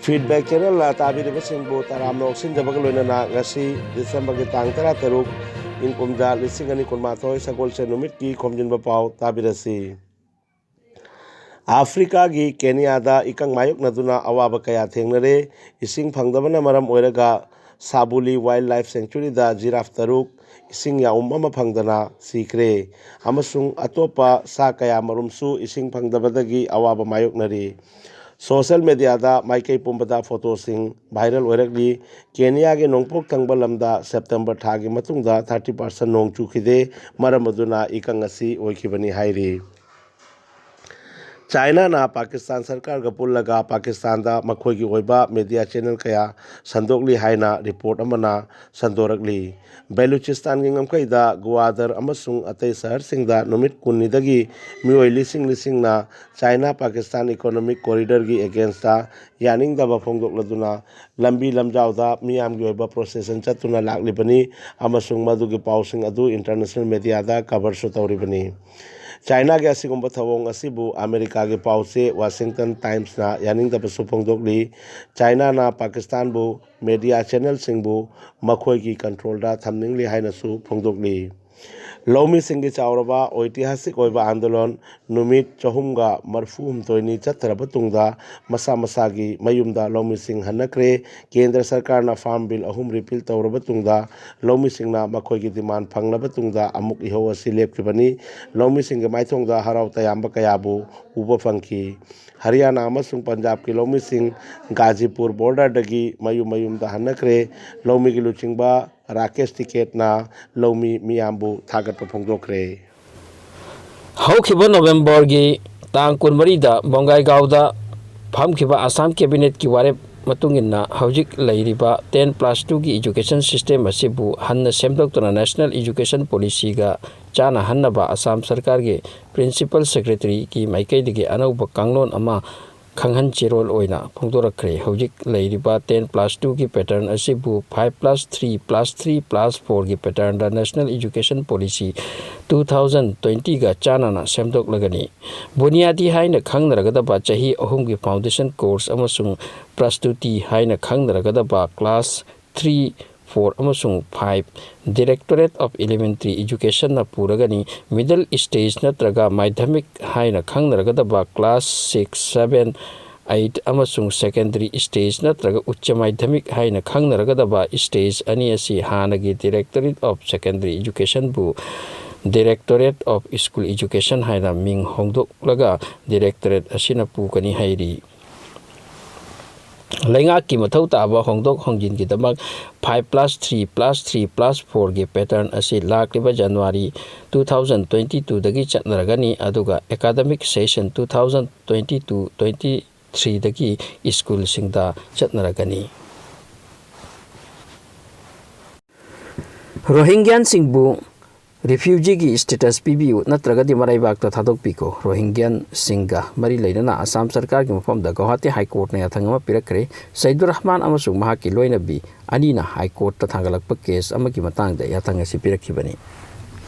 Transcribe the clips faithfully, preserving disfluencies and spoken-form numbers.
Feedback Channelꯅ ꯇꯥꯕꯤꯔꯤꯕꯁꯤꯡꯕꯨ ꯇꯔꯥꯝꯅ ꯑꯣꯛꯁꯤꯟꯖꯕꯒ ꯂꯣꯏꯅꯅ ꯉꯁꯤ Decemberꯒꯤ ꯇꯥꯡ ꯇꯔꯥꯇꯔꯨꯛ, ꯏꯪ ꯀꯨꯝꯖꯥ ꯂꯤꯁꯤꯡ ꯑꯅꯤ ꯀꯨꯟꯃꯥꯊꯣꯏ ꯁꯒꯣꯜꯁꯦꯟ ꯅꯨꯃꯤꯠꯀꯤ ꯈꯣꯝꯖꯤꯟꯕ ꯄꯥꯎ ꯇꯥꯕꯤꯔꯁꯤ꯫ ꯑꯐ꯭ꯔꯤꯀꯥꯒꯤ ꯀꯦꯅꯤꯌꯥꯗ ꯏꯀꯪ ꯃꯥꯌꯣꯛꯅꯗꯨꯅ ꯑꯋꯥꯕ ꯀꯌꯥ ꯊꯦꯡꯅꯔꯦ꯫ ꯏꯁꯤꯡ ꯐꯪꯗꯕꯅ ꯃꯔꯝ ꯑꯣꯏꯔꯒ ꯁꯥꯕꯨꯂꯤ Wildlife Sanctuaryꯗ giraffe ꯇꯔꯨꯛ ꯏꯁꯤꯡ ꯌꯥꯎꯝ ꯑꯃ ꯐꯪꯗꯅ ꯁꯤꯈ꯭ꯔꯦ ꯑꯃꯁꯨꯡ ꯑꯇꯣꯞꯄ ꯁꯥ ꯀꯌꯥ ꯃꯔꯨꯝꯁꯨ ꯏꯁꯤꯡ ꯐꯪꯗꯕꯗꯒꯤ ꯑꯋꯥꯕ ꯃꯥꯌꯣꯛꯅꯔꯤ꯫ Social mediaꯗ ꯃꯥꯏꯀꯩ ꯄꯨꯝꯕꯗ photoꯁꯤꯡ viral ꯑꯣꯏꯔꯛꯂꯤ꯫ ꯀꯦꯅꯤꯌꯥꯒꯤ ꯅꯣꯡꯄꯣꯛ ꯊꯪꯕ ꯂꯝꯗ September ꯊꯥꯒꯤ ꯃꯇꯨꯡꯗ thirty percent ꯅꯣꯡ ꯆꯨꯈꯤꯗꯦ, ꯃꯔꯝ ꯑꯗꯨꯅ ꯏꯀꯪ ꯑꯁꯤ ꯑꯣꯏꯈꯤꯕꯅꯤ ꯍꯥꯏꯔꯤ꯫ ꯆꯥꯏꯅꯥꯅ ꯄꯥꯀꯤꯁꯇꯥꯟ ꯁꯔꯀꯥꯔꯒ ꯄꯨꯜꯂꯒ ꯄꯥꯀꯤꯁꯇꯥꯟꯗ ꯃꯈꯣꯏꯒꯤ ꯑꯣꯏꯕ media channel ꯀꯌꯥ ꯁꯟꯗꯣꯛꯂꯤ ꯍꯥꯏꯅ report ꯑꯃꯅ ꯁꯟꯗꯣꯔꯛꯂꯤ꯫ ꯕꯦꯂꯨꯆꯤꯁꯇꯥꯟꯒꯤ ꯉꯝꯈꯩꯗ ꯒ꯭ꯋꯥꯗꯔ ꯑꯃꯁꯨꯡ ꯑꯇꯩ ꯁꯍꯔꯁꯤꯡꯗ ꯅꯨꯃꯤꯠ ꯀꯨꯟꯅꯤꯗꯒꯤ ꯃꯤꯑꯣꯏ ꯂꯤꯁꯤꯡ ꯂꯤꯁꯤꯡꯅ ꯆꯥꯏꯅꯥ ꯄꯥꯀꯤꯁꯇꯥꯟ economic corridorꯒꯤ againstꯇ ꯌꯥꯅꯤꯡꯗꯕ ꯐꯣꯡꯗꯣꯛꯂꯗꯨꯅ ꯂꯝꯕꯤ ꯂꯝꯖꯥꯎꯗ ꯃꯤꯌꯥꯝꯒꯤ ꯑꯣꯏꯕ procession ꯆꯠꯇꯨꯅ ꯂꯥꯛꯂꯤꯕꯅꯤ ꯑꯃꯁꯨꯡ ꯃꯗꯨꯒꯤ ꯄꯥꯎꯁꯤꯡ ꯑꯗꯨ international mediaꯗ coverꯁꯨ ꯇꯧꯔꯤꯕꯅꯤ꯫ ꯆꯥꯏꯅꯥꯒꯤ ꯑꯁꯤꯒꯨꯝꯕ ꯊꯧꯑꯣꯡ ꯑꯁꯤꯕꯨ ꯑꯃꯦꯔꯤꯀꯥꯒꯤ ꯄꯥꯎ ꯆꯦ Washington Timesꯅ ꯌꯥꯅꯤꯡꯗꯕꯁꯨ ꯐꯣꯡꯗꯣꯛꯂꯤ꯫ ꯆꯥꯏꯅꯥꯅ ꯄꯥꯀꯤꯁꯇꯥꯟꯕꯨ media channelꯁꯤꯡꯕꯨ ꯃꯈꯣꯏꯒꯤ controlꯗ ꯊꯝꯅꯤꯡꯂꯤ ꯍꯥꯏꯅꯁꯨ ꯐꯣꯡꯗꯣꯛꯂꯤ꯫ ꯂꯧꯃꯤꯁꯤꯡꯒꯤ ꯆꯥꯎꯔꯕ ꯑꯣꯏꯇꯤꯍꯥꯁꯤꯛ ꯑꯣꯏꯕ ꯑꯥꯟꯗꯣꯂꯟ ꯅꯨꯃꯤꯠ ꯆꯍꯨꯝꯒ ꯃꯔꯤꯐꯨ ꯍꯨꯝꯗꯣꯏꯅꯤ ꯆꯠꯊꯔꯕ ꯇꯨꯡꯗ ꯃꯁꯥ ꯃꯁꯥꯒꯤ ꯃꯌꯨꯝꯗ ꯂꯧꯃꯤꯁꯤꯡ ꯍꯟꯅꯈ꯭ꯔꯦ꯫ ꯀꯦꯟꯗ꯭ꯔ ꯁꯔꯀꯥꯔꯅ farm bill ꯑꯍꯨꯝ repeal ꯇꯧꯔꯕ ꯇꯨꯡꯗ ꯂꯧꯃꯤꯁꯤꯡꯅ ꯃꯈꯣꯏꯒꯤ demand ꯐꯪꯂꯕ ꯇꯨꯡꯗ ꯑꯃꯨꯛ ꯏꯍꯧ ꯑꯁꯤ ꯂꯦꯞꯈꯤꯕꯅꯤ꯫ ꯂꯧꯃꯤꯁꯤꯡꯒꯤ ꯃꯥꯏꯊꯣꯡꯗ ꯍꯔꯥꯎ ꯇꯌꯥꯝꯕ ꯀꯌꯥꯕꯨ ꯎꯕ ꯐꯪꯈꯤ꯫ ꯍꯔꯤꯌꯥꯅꯥ ꯑꯃꯁꯨꯡ ꯄꯟꯖꯥꯕꯀꯤ ꯂꯧꯃꯤꯁꯤꯡ ꯒꯥꯖꯤꯄꯨꯔ borderꯗꯒꯤ ꯃꯌꯨꯝ ꯃꯌꯨꯝꯗ ꯍꯟꯅꯈ꯭ꯔꯦ꯫ ꯂꯧꯃꯤꯒꯤ ꯂꯨꯆꯤꯡꯕ ꯔꯥꯀꯦꯁ ꯇꯤꯀꯦꯠꯅ ꯂꯧꯃꯤ ꯃꯤꯌꯥꯝꯕꯨ ꯊꯥꯒꯠꯄ ꯐꯣꯡꯗꯣꯛꯈ꯭ꯔꯦ꯫ ꯍꯧꯈꯤꯕ ꯅꯣꯕꯦꯝꯕꯔꯒꯤ ꯇꯥꯡ ꯀꯨꯟꯃꯔꯤꯗ ꯕꯣꯡꯒꯥꯏꯒꯥꯎꯗ ꯐꯝꯈꯤꯕ ꯑꯁꯥꯝ ꯀꯦꯕꯤꯅꯦꯠꯀꯤ ꯋꯥꯔꯦꯞ ꯃꯇꯨꯡ ꯏꯟꯅ ꯍꯧꯖꯤꯛ ꯂꯩꯔꯤꯕ ten plus twoꯒꯤ education system ꯑꯁꯤꯕꯨ ꯍꯟꯅ ꯁꯦꯝꯗꯣꯛꯇꯨꯅ national education policyꯒ ꯆꯥꯅꯍꯟꯅꯕ ꯑꯁꯥꯝ ꯁꯔꯀꯥꯔꯒꯤ principal secretaryꯒꯤ ꯃꯥꯏꯀꯩꯗꯒꯤ ꯑꯅꯧꯕ ꯀꯥꯡꯂꯣꯟ ꯑꯃ ꯈꯪꯍꯟ ꯆꯦꯔꯣꯜ ꯑꯣꯏꯅ ꯐꯣꯡꯗꯣꯔꯛꯈ꯭ꯔꯦ꯫ ꯍꯧꯖꯤꯛ ꯂꯩꯔꯤꯕ ten plus twoꯒꯤ pattern ꯑꯁꯤꯕꯨ five plus three plus three plus fourꯒꯤ patternꯗ National Education Policy two thousand twentyꯒ ꯆꯥꯟꯅꯅ ꯁꯦꯝꯗꯣꯛꯂꯒꯅꯤ꯫ ꯕꯨꯅꯤꯌꯥꯗꯤ ꯍꯥꯏꯅ ꯈꯪꯅꯔꯒꯗꯕ ꯆꯍꯤ ꯑꯍꯨꯝꯒꯤ foundation course ꯑꯃꯁꯨꯡ ꯄ꯭ꯔꯁꯇꯨꯇꯤ ꯍꯥꯏꯅ ꯈꯪꯅꯔꯒꯗꯕ class three, four ꯑꯃꯁꯨꯡ five Directorate of Elementary Educationꯅ ꯄꯨꯔꯒꯅꯤ꯫ Middle stage ꯅꯠꯇ꯭ꯔꯒ ꯃꯥꯙ꯭ꯌꯃꯤꯛ ꯍꯥꯏꯅ ꯈꯪꯅꯔꯒꯗꯕ class six, seven, eight ꯑꯃꯁꯨꯡ secondary stage ꯅꯠꯇ꯭ꯔꯒ ꯎꯆ꯭ꯆ ꯃꯥꯙ꯭ꯌꯃꯤꯛ ꯍꯥꯏꯅ ꯈꯪꯅꯔꯒꯗꯕ stage ꯑꯅꯤ ꯑꯁꯤ ꯍꯥꯟꯅꯒꯤ Directorate of Secondary Educationꯕꯨ Directorate of School Education ꯍꯥꯏꯅ ꯃꯤꯡ ꯍꯣꯡꯗꯣꯛꯂꯒ Directorate ꯑꯁꯤꯅ ꯄꯨꯒꯅꯤ ꯍꯥꯏꯔꯤ꯫ ꯂꯩꯉꯥꯛꯀꯤ ꯃꯊꯧ ꯇꯥꯕ ꯍꯣꯡꯗꯣꯛ ꯍꯣꯡꯖꯤꯟꯒꯤꯗꯃꯛ five plus three plus three plus fourꯒꯤ pattern ꯑꯁꯤ ꯂꯥꯛꯂꯤꯕ January two thousand twenty twoꯗꯒꯤ ꯆꯠꯅꯔꯒꯅꯤ, ꯑꯗꯨꯒ academic session two thousand twenty two twenty threeꯗꯒꯤ ꯁ꯭ꯀꯨꯜꯁꯤꯡꯗ ꯆꯠꯅꯔꯒꯅꯤ꯫ ꯔꯣꯍꯤꯡꯒ꯭ꯌꯥꯟꯁꯤꯡꯕꯨ refugeeꯒꯤ status ꯄꯤꯕꯤꯌꯨ, ꯅꯠꯇ꯭ꯔꯒꯗꯤ ꯃꯔꯩꯕꯥꯛꯇ ꯊꯥꯗꯣꯛꯄꯤꯈꯣ꯫ ꯔꯣꯍꯤꯡꯒ꯭ꯌꯥꯟꯁꯤꯡꯒ ꯃꯔꯤ ꯂꯩꯅꯅ ꯑꯁꯥꯝ ꯁꯔꯀꯥꯔꯒꯤ ꯃꯐꯝꯗ ꯒꯧꯍꯥꯇꯤ High Courtꯅ ꯌꯥꯊꯪ ꯑꯃ ꯄꯤꯔꯛꯈ꯭ꯔꯦ꯫ ꯁꯩꯗꯨꯔ ꯔꯍꯃꯥꯟ ꯑꯃꯁꯨꯡ ꯃꯍꯥꯛꯀꯤ ꯂꯣꯏꯅꯕꯤ ꯑꯅꯤꯅ High Courtꯇ ꯊꯥꯡꯒꯠꯂꯛꯄ case ꯑꯃꯒꯤ ꯃꯇꯥꯡꯗ ꯌꯥꯊꯪ ꯑꯁꯤ ꯄꯤꯔꯛꯈꯤꯕꯅꯤ꯫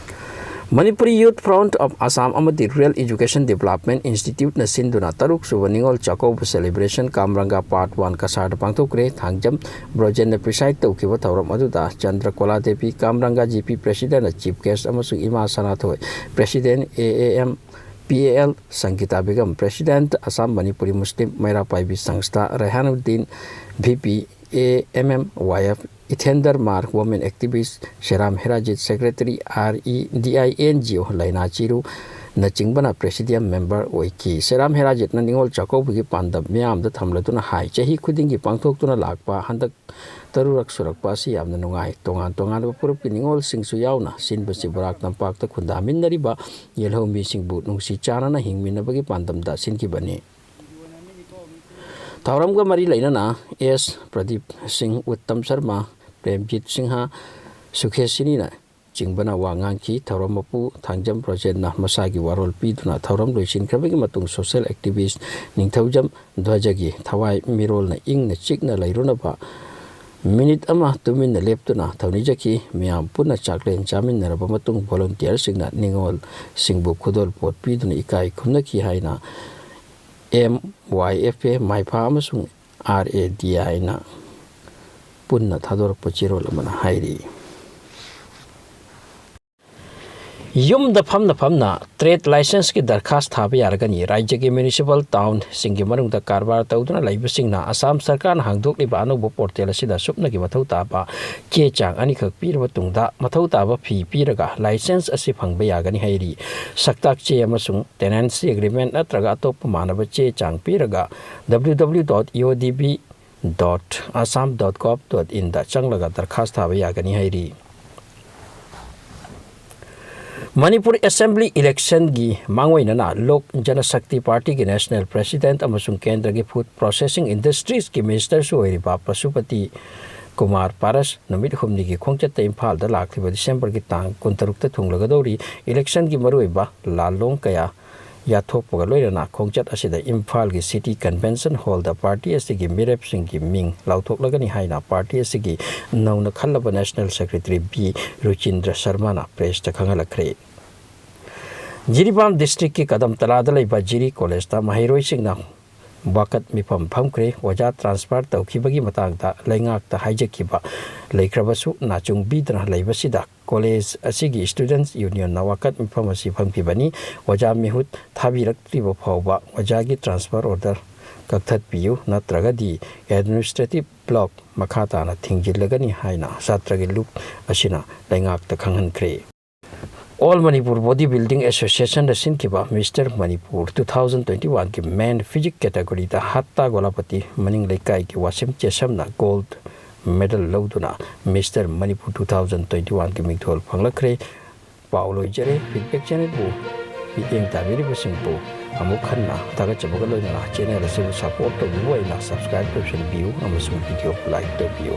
Manipuri Youth Front of Assam ꯑꯃꯗꯤ Rural Education Development Instituteꯅ ꯁꯤꯟꯗꯨꯅ ꯇꯔꯨꯛ ꯁꯨꯕ Ningol Chakkouba celebration ꯀꯥꯝꯔꯪꯒ Part One ꯀꯁꯥꯔꯗ ꯄꯥꯡꯊꯣꯛꯈ꯭ꯔꯦ꯫ Thangjam ꯕ꯭ꯔꯣꯖꯦꯟꯅ preside ꯇꯧꯈꯤꯕ ꯊꯧꯔꯝ ꯑꯗꯨꯗ ꯆꯟꯗ꯭ꯔꯀꯣꯂꯥ Devi, ꯀꯥꯝꯔꯪꯒ G P Presidentꯅ Chief Guest ꯑꯃꯁꯨꯡ ꯏꯃꯥ ꯁꯅꯥꯊꯣꯏ, President A A M P A L, ꯁꯪꯒꯤꯇꯥ Begum, President Assam Manipuri Muslim ꯃꯩꯔꯥ ꯄꯥꯏꯕꯤ ꯁꯪꯁꯊꯥ, ꯔꯦꯍꯥꯅꯨꯗꯤꯟ, V P A M M Y F, ꯏꯊꯦꯟꯗꯔ R, women activist, ꯁꯦꯔꯥꯝ ꯍꯦꯔꯥꯖꯤꯠ, secretary, R E D I N G O, ꯂꯩꯅꯥ ꯆꯤꯔꯨꯅꯆꯤꯡꯕꯅ presidium member ꯑꯣꯏꯈꯤ꯫ ꯁꯦꯔꯥꯝ ꯍꯦꯔꯥꯖꯤꯠꯅ ꯅꯤꯉꯣꯜ ꯆꯥꯛꯀꯧꯕꯒꯤ ꯄꯥꯟꯗꯝ ꯃꯤꯌꯥꯝꯗ ꯊꯝꯂꯗꯨꯅ ꯍꯥꯏ, ꯆꯍꯤ ꯈꯨꯗꯤꯡꯒꯤ ꯄꯥꯡꯊꯣꯛꯇꯨꯅ ꯂꯥꯛꯄ ꯍꯟꯗꯛ ꯇꯔꯨꯔꯛ ꯁꯨꯔꯛꯄ ꯑꯁꯤ ꯌꯥꯝꯅ ꯅꯨꯡꯉꯥꯏ꯫ ꯇꯣꯉꯥꯟ ꯇꯣꯉꯥꯟꯕ ꯐꯨꯔꯨꯞꯀꯤ ꯅꯤꯉꯣꯜꯁꯤꯡꯁꯨ ꯌꯥꯎꯅ ꯁꯤꯟꯕꯁꯤ ꯕꯔꯥꯛ ꯇꯝꯄꯥꯛꯇ ꯈꯨꯟꯗꯥꯃꯤꯟꯅꯔꯤꯕ ꯌꯦꯜꯍꯧꯃꯤꯁꯤꯡꯕꯨ ꯅꯨꯡꯁꯤ ꯆꯥꯟꯅꯅ ꯍꯤꯡꯃꯤꯟꯅꯕꯒꯤ ꯄꯥꯟꯗꯝꯗ ꯁꯤꯟꯈꯤꯕꯅꯤ꯫ ꯊꯧꯔꯝꯒ ꯃꯔꯤ ꯂꯩꯅꯅ S ꯄ꯭ꯔꯗꯤꯞ ꯁꯤꯡ, ꯎꯠꯇꯝ ꯁꯔꯃ, ꯄ꯭ꯔꯦꯝꯖꯤꯠ ꯁꯤꯡꯍ, ꯁꯨꯈꯦꯁꯤꯅꯤꯅ ꯆꯤꯡꯕꯅ ꯋꯥ ꯉꯥꯡꯈꯤ꯫ ꯊꯧꯔꯝ ꯃꯄꯨ ꯊꯥꯡꯖꯝ ꯕ꯭ꯔꯣꯖꯦꯟꯅ ꯃꯁꯥꯒꯤ ꯋꯥꯔꯣꯜ ꯄꯤꯗꯨꯅ ꯊꯧꯔꯝ ꯂꯣꯏꯁꯤꯟꯈ꯭ꯔꯕꯒꯤ ꯃꯇꯨꯡ social activist ꯅꯤꯡꯊꯧꯖꯝ ꯙ꯭ꯋꯖꯒꯤ ꯊꯋꯥꯏ ꯃꯤꯔꯣꯜꯅ ꯏꯪꯅ ꯆꯤꯛꯅ ꯂꯩꯔꯨꯅꯕ ꯃꯤꯅꯤꯠ ꯑꯃ ꯇꯨꯃꯤꯟꯅ ꯂꯦꯞꯇꯨꯅ ꯊꯧꯅꯤꯖꯈꯤ꯫ ꯃꯤꯌꯥꯝ ꯄꯨꯟꯅ ꯆꯥꯛꯂꯦꯟ ꯆꯥꯃꯤꯟꯅꯔꯕ ꯃꯇꯨꯡ volunteerꯁꯤꯡꯅ ꯅꯤꯉꯣꯜꯁꯤꯡꯕꯨ ꯈꯨꯗꯣꯜꯄꯣꯠ ꯄꯤꯗꯨꯅ ꯏꯀꯥꯏ ꯈꯨꯝꯅꯈꯤ ꯍꯥꯏꯅ M Y F A ꯃꯥꯏꯐꯥ ꯑꯃꯁꯨꯡ R A D Iꯅ ꯄꯨꯟꯅ ꯊꯥꯗꯣꯔꯛꯄ ꯆꯦꯔꯣꯜ ꯑꯃꯅ ꯍꯥꯏꯔꯤ꯫ ꯌꯨꯝꯗ ꯐꯝꯅ ꯐꯝꯅ trade licenseꯀꯤ ꯗꯔꯈꯥꯁ ꯊꯥꯕ ꯌꯥꯔꯒꯅꯤ꯫ ꯔꯥꯖ꯭ꯌꯒꯤ municipal townꯁꯤꯡꯒꯤ ꯃꯅꯨꯡꯗ ꯀꯔꯕꯥꯔ ꯇꯧꯗꯨꯅ ꯂꯩꯕꯁꯤꯡꯅ ꯑꯁꯥꯝ ꯁꯔꯀꯥꯔꯅ ꯍꯥꯡꯗꯣꯛꯂꯤꯕ ꯑꯅꯧꯕ portal ꯑꯁꯤꯗ ꯁꯨꯞꯅꯒꯤ ꯃꯊꯧ ꯇꯥꯕ ꯆꯦ ꯆꯥꯡ ꯑꯅꯤꯈꯛ ꯄꯤꯔꯕ ꯇꯨꯡꯗ ꯃꯊꯧ ꯇꯥꯕ fee ꯄꯤꯔꯒ license ꯑꯁꯤ ꯐꯪꯕ ꯌꯥꯒꯅꯤ ꯍꯥꯏꯔꯤ꯫ ꯁꯛꯇꯥꯛ ꯆꯦ ꯑꯃꯁꯨꯡ tenancy agreement ꯅꯠꯇ꯭ꯔꯒ ꯑꯇꯣꯞꯄ ꯃꯥꯟꯅꯕ ꯆꯦ ꯆꯥꯡ ꯄꯤꯔꯒ W W W dot E O D B dot assam dot gov dot inꯗ ꯆꯪꯂꯒ ꯗꯔꯈꯥꯁ ꯊꯥꯕ ꯌꯥꯒꯅꯤ ꯍꯥꯏꯔꯤ꯫ ꯃꯅꯤꯄꯨꯔ assembly electionꯒꯤ ꯃꯥꯡꯑꯣꯏꯅꯅ ꯂꯣꯛ ꯖꯅꯁꯛꯇꯤ ꯄꯥꯔꯇꯤꯒꯤ national president ꯑꯃꯁꯨꯡ ꯀꯦꯟꯗ꯭ꯔꯒꯤ food processing industriesꯀꯤ ministerꯁꯨ ꯑꯣꯏꯔꯤꯕ ꯄꯁꯨꯄꯇꯤ ꯀꯨꯃꯥꯔ ꯄꯥꯔꯁ ꯅꯨꯃꯤꯠ ꯍꯨꯝꯅꯤꯒꯤ ꯈꯣꯡꯆꯠꯇ ꯏꯝꯐꯥꯜꯗ ꯂꯥꯛꯂꯤꯕ Decemberꯒꯤ ꯇꯥꯡ ꯀꯨꯟꯇꯔꯨꯛꯇ ꯊꯨꯡꯂꯒꯗꯧꯔꯤ꯫ Electionꯒꯤ ꯃꯔꯨꯑꯣꯏꯕ ꯂꯥꯜꯂꯣꯡ ꯀꯌꯥ ꯌꯥꯊꯣꯛꯄꯒ ꯂꯣꯏꯅꯅ ꯈꯣꯡꯆꯠ ꯑꯁꯤꯗ ꯏꯝꯐꯥꯜꯒꯤ City Convention Hallꯗ ꯄꯥꯔꯇꯤ ꯑꯁꯤꯒꯤ ꯃꯤꯔꯦꯞꯁꯤꯡꯒꯤ ꯃꯤꯡ ꯂꯥꯎꯊꯣꯛꯂꯒꯅꯤ ꯍꯥꯏꯅ ꯄꯥꯔꯇꯤ ꯑꯁꯤꯒꯤ ꯅꯧꯅ ꯈꯜꯂꯕ national secretary B ꯔꯨꯆꯤꯟꯗ꯭ꯔ ꯁꯔꯃꯅ pressꯇ ꯈꯪꯍꯜꯂꯛꯈ꯭ꯔꯦ꯫ ꯖꯤꯔꯤꯕꯥꯝ districtꯀꯤ ꯀꯗꯝ ꯇꯂꯥꯗ ꯂꯩꯕ ꯖꯤꯔꯤ collegeꯇ ꯃꯍꯩꯔꯣꯏꯁꯤꯡꯅ ꯋꯥꯀꯠ ꯃꯤꯐꯝ ꯐꯝꯈ꯭ꯔꯦ꯫ ꯑꯣꯖꯥ transfer ꯇꯧꯈꯤꯕꯒꯤ ꯃꯇꯥꯡꯗ ꯂꯩꯉꯥꯛꯇ ꯍꯥꯏꯖꯈꯤꯕ ꯂꯩꯈ꯭ꯔꯕꯁꯨ ꯅꯥꯆꯨꯡꯕꯤꯗꯅ ꯂꯩꯕꯁꯤꯗ college ꯑꯁꯤꯒꯤ students unionꯅ ꯋꯥꯀꯠ ꯃꯤꯐꯝ ꯑꯁꯤ ꯐꯝꯈꯤꯕꯅꯤ꯫ ꯑꯣꯖꯥ ꯃꯤꯍꯨꯠ ꯊꯥꯕꯤꯔꯛꯇ꯭ꯔꯤꯕ ꯐꯥꯎꯕ ꯑꯣꯖꯥꯒꯤ transfer order ꯀꯛꯊꯠꯄꯤꯌꯨ, ꯅꯠꯇ꯭ꯔꯒꯗꯤ administrative block ꯃꯈꯥ ꯇꯥꯅ ꯊꯤꯡꯖꯤꯜꯂꯒꯅꯤ ꯍꯥꯏꯅ ꯁꯥꯇ꯭ꯔꯒꯤ ꯂꯨꯞ ꯑꯁꯤꯅ ꯂꯩꯉꯥꯛꯇ ꯈꯪꯍꯟꯈ꯭ꯔꯦ꯫ All Manipur Body Building Associationꯅ ꯁꯤꯟꯈꯤꯕ Mister Manipur two thousand twenty oneꯒꯤ men physique categoryꯗ ꯍꯠꯇꯥ ꯒꯣꯂꯥꯄꯇꯤ ꯃꯅꯤꯡ ꯂꯩꯀꯥꯏꯒꯤ ꯋꯥꯁꯤꯝ ꯆꯦꯁꯝꯅ gold medal ꯂꯧꯗꯨꯅ Mister Manipur two thousand twenty oneꯒꯤ ꯃꯤꯡꯊꯣꯜ ꯐꯪꯂꯛꯈ꯭ꯔꯦ꯫ ꯄꯥꯎ ꯂꯣꯏꯖꯔꯦ꯫ Feedback channelꯕꯨ ꯃꯤꯠꯌꯦꯡ ꯇꯥꯕꯤꯔꯤꯕꯁꯤꯡꯕꯨ ꯑꯃꯨꯛ ꯍꯟꯅ ꯊꯥꯒꯠꯆꯕꯒ ꯂꯣꯏꯅꯅ channel ꯑꯁꯤꯕꯨ support ꯇꯧꯕꯤꯕ ꯑꯣꯏꯅ subscribe ꯇꯧꯁꯤꯟꯕꯤꯌꯨ ꯑꯃꯁꯨꯡ video like ꯇꯧꯕꯤꯌꯨ꯫